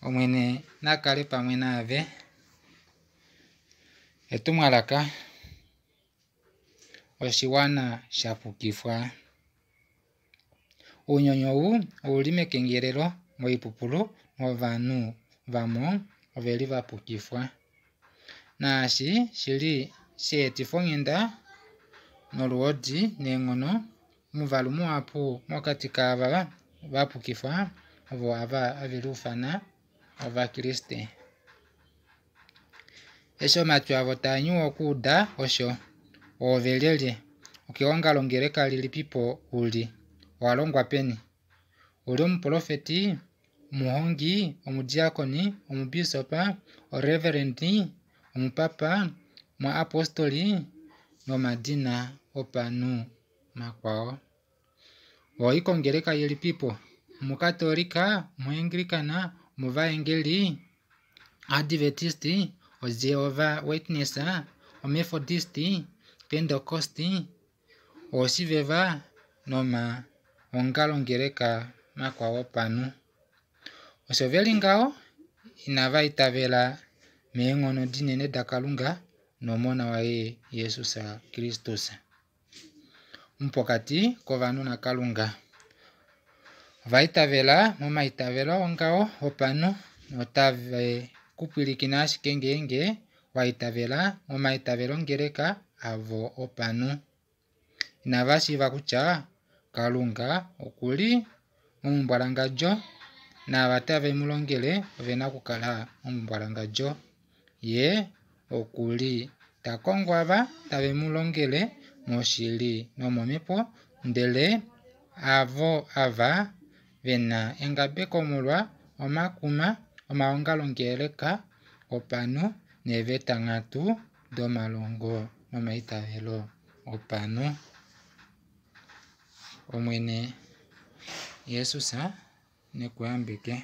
Omwene na kale pamwe naave. Etumwalaka Oshiwana sha pukifwa. Ounyuni ou ou li mekengelelo, moipupulu novanhu vamo ove li va pukifwa. Naashi shi li sha etifa onghenda noluhodi neenghono, omuvalu muhapu mokati kaava va pukifwa ovo ava have liufana Ovakriste. Eshi omatwi avo taa nyuwa okuuda osho, oove lyelye? Okeongalongeleka lilipipo u li? Owa longwa peni? U li omuprofeti, omuhongi, omudiakoni, omubisopa, oreverendi, omupapa, omuapostoli, nomadina opanhu makwao? Oho i kongeleka ilipipo? Omukatolika, Omuanglikana, Omuvaengeli, Oadventist, Ojehovah Witness, Omethodist, Pentecost, Ooshiveva nomaongalongeleka makwao opanhu. Osho ve li ngaho, inava itavela meenghono dinene daKalunga nOmona waye Jesus Kristus. Omupokati kovanhu naKalunga. Ova itavela momaitavelo ongaho opanhu notave ku pwilikine ashike ngeenge wa itavela momaitavelongeleka avo opanhu. Inava shiiva kutya Kalunga oku li momumbwalangadjo naava tave mu longele ove na okukala momumbwalangadjo. Ye oku li ta kongo ava tave mu longele moshili nomomhepo, ndele avo ava ve na engabeko molwa omakuma omaongalongeleka opanhu neevetanghatu domalongo nomaitavelo opanhu. Omwene Jesus ne ku yambeke.